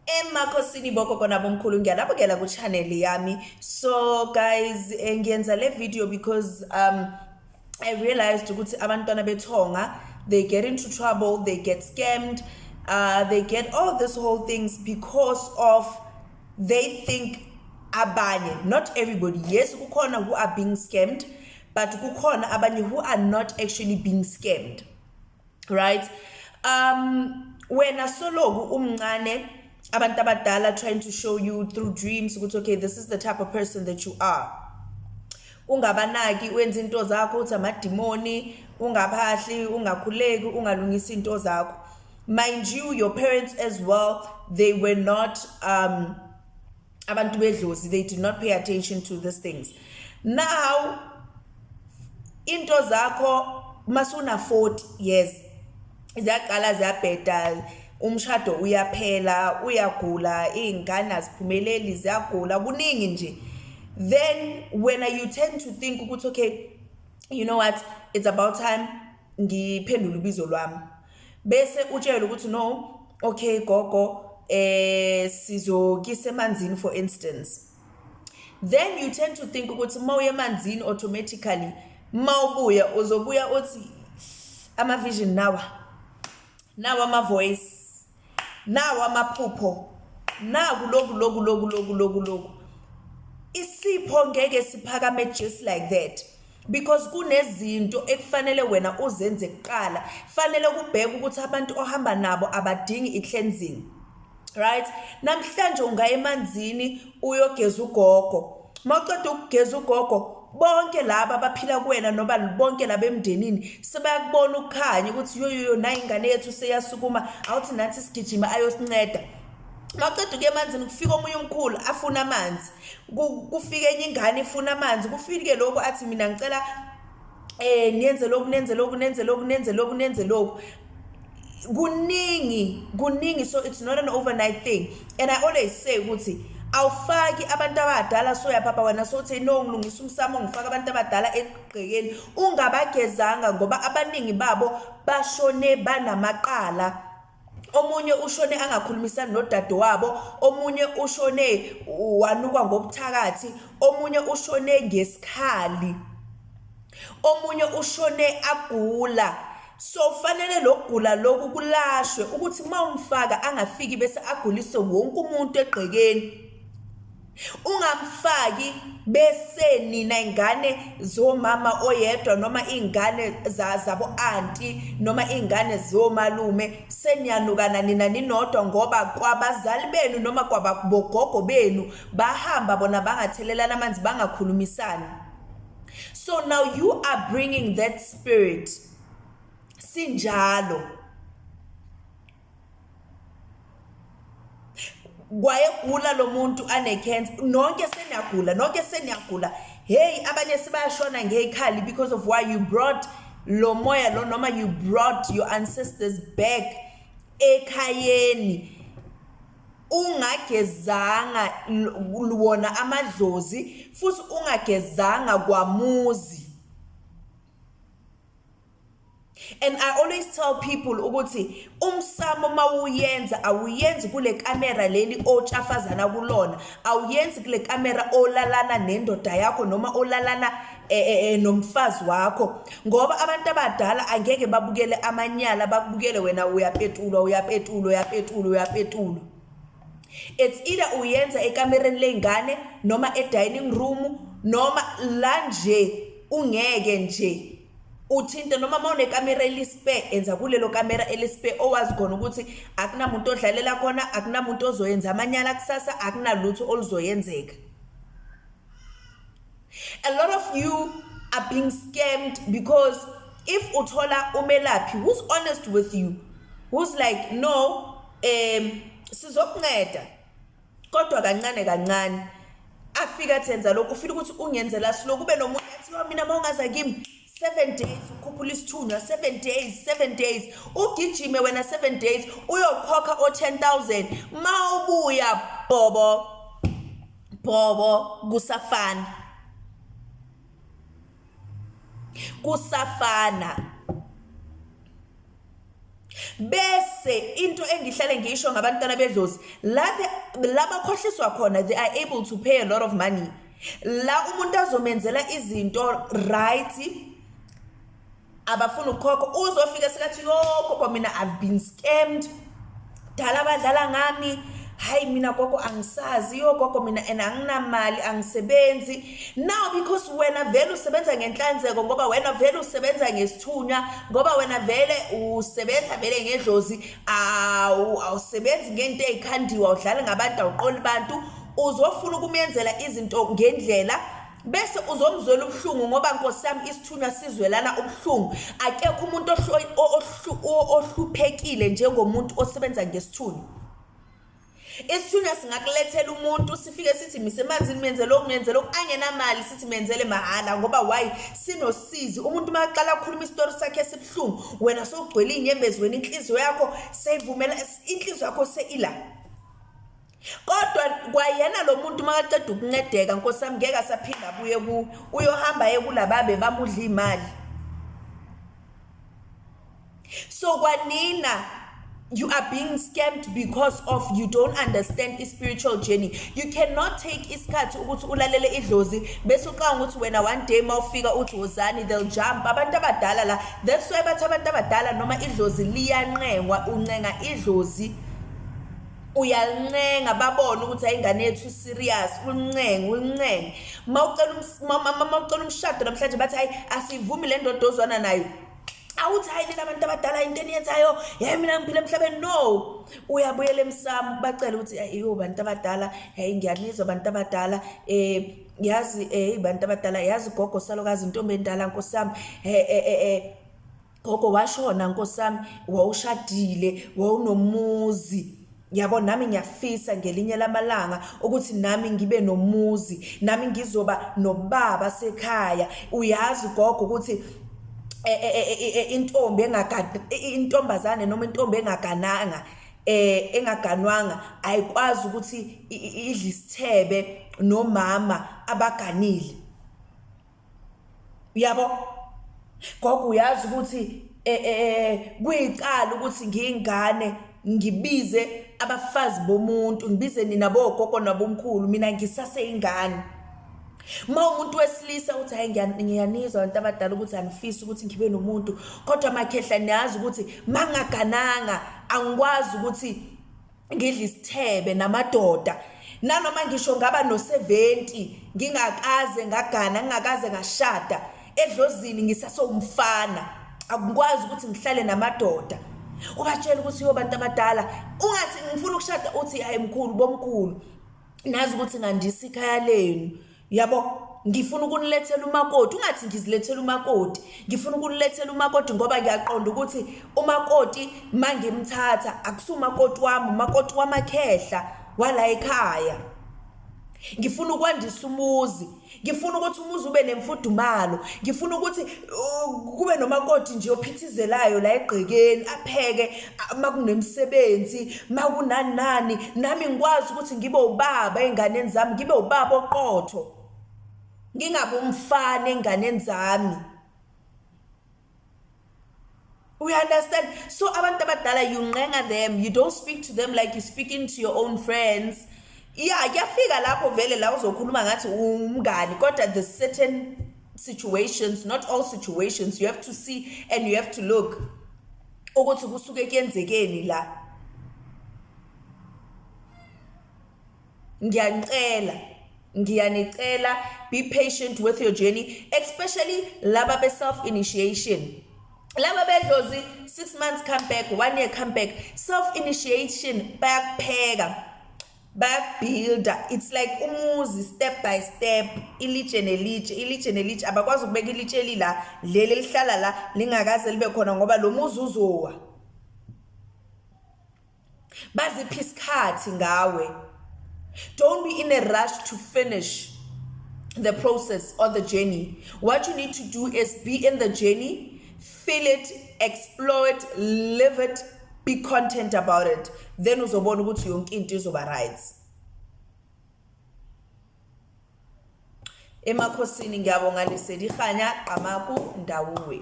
Emakhosini bogogo nabomkhulu, ngiyanabukela ku-channel yami. So guys, ngiyenza le video because I realized ukuthi abantwana bethonga, they get into trouble, they get scammed, they get all these whole things because of they think abanye, not everybody, yes, kukhona who are being scammed, but kukhona abanye who are not actually being scammed, right? Wena soloku umncane, abantu abadala trying to show you through dreams ukuthi okay, this is the type of person that you are. Ungabanaki, wenza into zakho, uthi amadimoni, ungaphahli, ungakhuleki, ungalungisi into zakho. Mind you, your parents as well, they were not abantu bedlozi, they did not pay attention to these things. Now into zakho masuna 40 years ziyaqala ziyabheda, umshado uyaphela, uyagula, iy'ngane aziphumeleli, ziyagula, kuningi nje. Then when you tend to think ukuthi okay, you know what, it's about time ngiphendule ubizo lwami, bese utshela ukuthi no, okay gogo, sizokisa emanzini, for instance. Then you tend to think ukuthi uma uye emanzini, automatically mawubuya uzobuya uthi ama vision nawa, nawa ama voice, nawa amaphupho, naku loku loku loku loku loku loku. Isipho ngeke siphakame just like that, because kunezinto ekufanele wena uzenze kuqala. Fanele kubheke ukuthi abantu ohamba nabo abadingi i-cleansing, right? Namhlanje ungaya emanzini uyogeza ugogo, mawuqeda ukugeza ugogo, bonke laba abaphila kuwena noma bonke laba emndenini sebayakubona ukukhanya ukuthi yo yo yo, nayi ingane yethu seyasukuma, awuthi nathi sigijima ayosinceda. Mawuqeda ukuya emanzini, kufika omunye umkhulu afuna amanzi, kufike enye ingane ifuna amanzi, kufike lokhu athi mina ngicela niyenze lokhu, nenze lokhu, nenze lokhu, nenze lokhu, nenze lokhu. Kuningi, kuningi. So it's not an overnight thing, and I always say ukuthi awufaki abantu abadala. Soyaphapha wena, sothi no, ngilungisa umsamo, ngifaka abantu abadala egqekeni ungabagezanga, ngoba abaningi babo bashone banamaqala. Omunye ushone angakhulumisani nodadewabo, omunye ushone wanukwa ngobuthakathi, omunye ushone ngesikhali, omunye ushone agula. So fanele lokugula lokhu kulashwe ukuthi uma umfaka angafiki bese agulise wonke umuntu egqekeni. Ungamfaki bese nina ingane zomama oyedwa noma ingane zabo anti noma ingane zomalume seniyanukana nina ninodwa, ngoba kwabazali benu noma kwababogogo benu bahamba bona bangathelelana amanzi, bangakhulumisani. So now you are bringing that spirit sinjalo. Kwayegula lo muntu ane-cancer, nonke seniyagula, nonke seniyagula. Hey, abanye sebayashona ngeyikhali because of why you brought lo moya lo, noma you brought your ancestors back ekhayeni ungagezanga wona amadlozi, futhi ungagezanga kwamuzi. And I always tell people ukuthi umsamo mawuyenza, awuyenzi kule kamera leli otshafazana kulona, awuyenzi kule kamera olalana nendoda yakho noma olalana nomfazi wakho, ngoba abantu abadala angeke babukele amanyala, bakubukele wena uyapetulwa, uyapetulwa, uyapetulwa, uyapetulwa. It's either uyenza ekamereni ley'ngane noma e-dining room noma la nje ungeke nje uthinte, noma uma unekamera eli-spare, enza kulelo kamera eli-spare owazi khona ukuthi akunamuntu odlalela khona, akunamuntu ozoyenza amanyala kusasa, akunalutho oluzoyenzeka. A lot of you are being scammed because if uthola umelaphi who's honest with you, who's like, no, sizokunceda kodwa kancane kancane, afika athi enza lokhu, ufile ukuthi ungenzela slow, kube nomunye athi mina mawungaza kimi 7 days ukhuphula isithunywa, 7 days, 7 days, ugijime wena 7 days uyokhokha o 10000, mawubuya bobo bobo, kusafana, kusafana. Bese into engihlale ngisho ngabantwana bedlozi, la la bakhohliswa khona, they are able to pay a lot of money. La umuntu azomenzela izinto right, abafuna ukukhokha, uzofika sekathi, yo gogo, mina I've been scammed, dala badlala ngami, hayi mina gogo angisazi, yo gogo mina and anginamali, angisebenzi now. Because wena vele usebenza ngenhlanzeko, ngoba wena vele usebenza ngesithunywa, ngoba wena vele usebenza vele ngedlozi, awusebenzi ngento ey'khandiwe, awudlali ngabantu, awuqoli bantu, uzofuna ukumyenzela izinto ngendlela, bese uzomzwela ubuhlungu, ngoba nkosi yami isithunywa sizwelana ubuhlungu. Akekho umuntu ohluphekile njengomuntu osebenza ngesithunywa. Isithunywa singakulethela umuntu, sifike sithi mise emanzini, menze lokhu, menze lokhu, angenamali, sithi menzele mahhala. Ngoba why? Sinosizi. Umuntu uma aqala ukukhuluma isitori sakhe esibuhlungu, wena sowugcwele iy'nyembezi, wena inhliziyo yakho seyivumela, inhliziyo yakho seyila. Kodwa kwayena lo muntu makaqeda ukuncedeka, nkosi yami, ngeke asaphinda abuye ku, uyohamba aye kulaba bebamudla imali. So kwanina, you are being scammed because of you don't understand i-spiritual journey. You cannot take isikhathi ukuthi ulalele idlozi, bese ucabanga ukuthi wena one day mawufika uthi wozani, they'll jump. Abantu abadala la, that's why bathi abantu abadala, noma idlozi liyanqengwa, uncenga idlozi, uyalincenga, babone ukuthi ayingane yethu serious, ulincenge, ulincenge. Mawucela umshado namhlanje, bathi hayi, asivumi le ndoda ozwana nayo. Awuthi hayi nina abantu abadala, into eniyenzayo, hey mina ngiphila emhlabeni. No, uyabuyela emsamo, bacela ukuthi ayo bantu abadala, hey ngiyanizwa bantu abadala, yazi bantu abadala, yazi gogo salokazi intombi endala, nkosi yami, gogo washona, nkosi yami, wawushadile, wawunomuzi. Yabo, nami ngiyafisa ngelinye lamalanga ukuthi nami ngibe nomuzi, nami ngizoba nobaba sekhaya. Uyazi gogo ukuthi intombi engagani, intombazane noma intombi engagananga, engaganwanga, ayikwazi ukuthi idle isithebe nomama abaganile. Uyabo gogo, uyazi ukuthi kuyicala ukuthi ngiyingane ngibize abafazi bomuntu, ngibize nina bogogo nabomkhulu, mina ngisaseyingane. Uma umuntu wesilisa uthi hayi, ngiyanizwa abantu abadala ukuthi anifisi ukuthi ngibe nomuntu, kodwa makhehla niyazi ukuthi mangagananga angikwazi ukuthi ngidle isithebe namadoda, nanoma ngisho ngaba no-70 ngingakaze ngagana, ngingakaze ngashada, edlozini ngisasewumfana, akukwazi ukuthi ngihlale namadoda. Ubatshela ukuthi yo bantu abadala, ungathi ngifuna ukushada, uthi hayi mkhulu, bomkhulu, nazi ukuthi ngandisa ikhaya lenu, yabo, ngifuna ukunilethela umakoti. Ungathi ngizilethela umakoti, ngifuna ukunilethela umakoti ngoba ngiyaqonda ukuthi umakoti mangimthatha akusumakoti wami, umakoti wamakhehla wala ekhaya. Ngifuna ukwandisa umuzi, ngifuna ukuthi umuzi ube nemfudumalo, ngifuna ukuthi kube nomakoti nje ophithizelayo la egqekeni, apheke makunemisebenzi, makunani nani, nami ngikwazi ukuthi ngibe ubaba ey'nganeni zami, ngibe ubaba oqotho, ngingabe umfana ey'nganeni zami. We understand. So abantu abadala, you ncenga them. You don't speak to them like you speaking to your own friends. Yeah, kuyafika lapho vele la uzokhuluma ngathi umngani, kodwa the certain situations, not all situations, you have to see and you have to look ukuthi kusuke kuyenzekeni la. Ngiyanicela, ngiyanicela, be patient with your journey, especially laba be self initiation. Laba bedlozi, 6 months come back, 1 year come back. Self initiation bayakupheka, bayakubuilda. It's like umuzi, step by step, ilitshe nelitshe, ilitshe nelitshe. Abakwazi ukubeka ilitshe lila, leli lihlala la lingakaze libe khona, ngoba lo muzi uzowa. Baziphi isikhathi ngawe. Don't be in a rush to finish the process or the journey. What you need to do is be in the journey, feel it, explore it, live it, be content about it. Then uzobona ukuthi yonke into izoba right. Emakhosini, ngiyabonga. Lesedi, kganya, qamaku, ndawuwe.